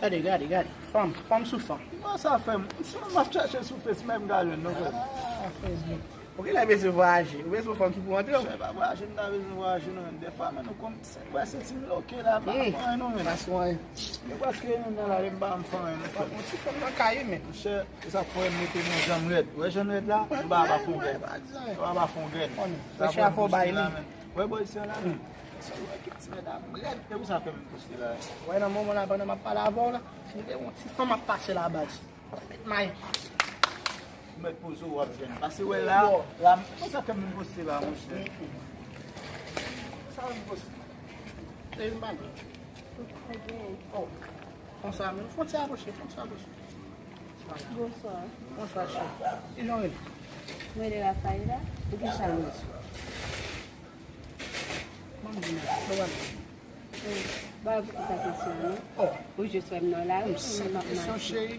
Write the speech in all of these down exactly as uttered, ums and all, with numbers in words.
Gade, gade, gade. Fanm, fanm sou fanm. Bon, sa fè m. Si m ap chache sou Face, men m ka jwenn non, frè. Ah, Facebook. Ou genlè bezwen vwayaje. Ou bezwen fanm ki pou antre w. Chè, pa vwayaje, m ta bezwen vwayaje non, men dèfwa, men nou konn, se, wè, se ti bloke la, pa fè anyen non, men. Pa sou anyen. E paske nou nan la, m pa m fè anyen non, frè. Yon ti fanm nan kay, men. Chè, e sa fè m mete nan janm rèd. Wè janm rèd la, m pa pa fè yon grenn. M pa pa fè yon grenn. Sa fè m poste la, men. Wè bò isi a la, men. Sa wè ki ti medam rèd, e pou sa fè m poste la. Wè nan moman la, pandan m ap pale avè w la, si m te yon ti fanm ap pase la baz. Met may. Ou mèt poze w ap jwenn. Pase wè la, la, pou sa fè m poste la, monchè. Sa m poste. Se yon bagay. Oh. Konsa, men fon ti apwoche, fon ti apwoche. Bonswa. Bonswa, chè. Ki jan w rele? Mwen rele Rafaela. Ou ki sa w rele? Ban m di nou, nou wè m. Ba pou ki sa kesyon an, non? Oh. Ou jis wè m nan lari, m ap mache. Kesyon, cheri.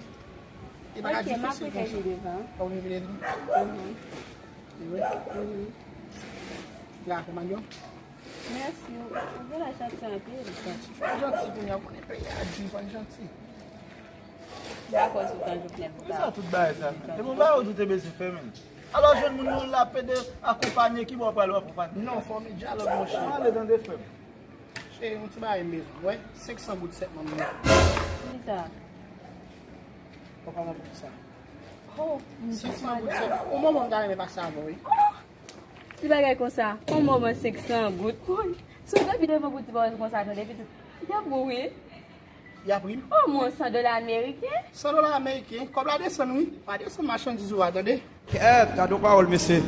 E pa ka difisil konsa. Ok, m ap rete devan. Ou vin vin devan? Mhm. Wi. Mhm. La, kòman yo? Mèsi, ou, ou genlè janti anpil. Janti, fò janti kounye a, konnen peyi a di, fò janti. Dakò, sou tan Jovenel. Pou sa tout bagay sa, men. E pou bagay ou tou te bezwen fè, men. Alò, jwenn moun nou la pede akonpanye, ki bò w pral w akonpanye? Non, fò m dyalòg, monchè. Mwen ale tande, frè m. Cheri, yon ti bagay m bezwen. Wè, senk san goud sèt manm yo. Ki sa? Ou pa konprann sa. Oh, senk san goud sèt. Yon moman m ta renmen pase avè w, wi. Oh! Ti bagay konsa. Yon moman senk san goud. Woy, si w te vin devan pou ti bagay konsa, tande, pitit. Y ap gou, wi. Y ap ri m. Oh, mwen, san dola ameriken? San dola ameriken. Kòb la desann, wi. Pa desann machandiz ou a, tande. Kèt, gade yon pawòl, mesye.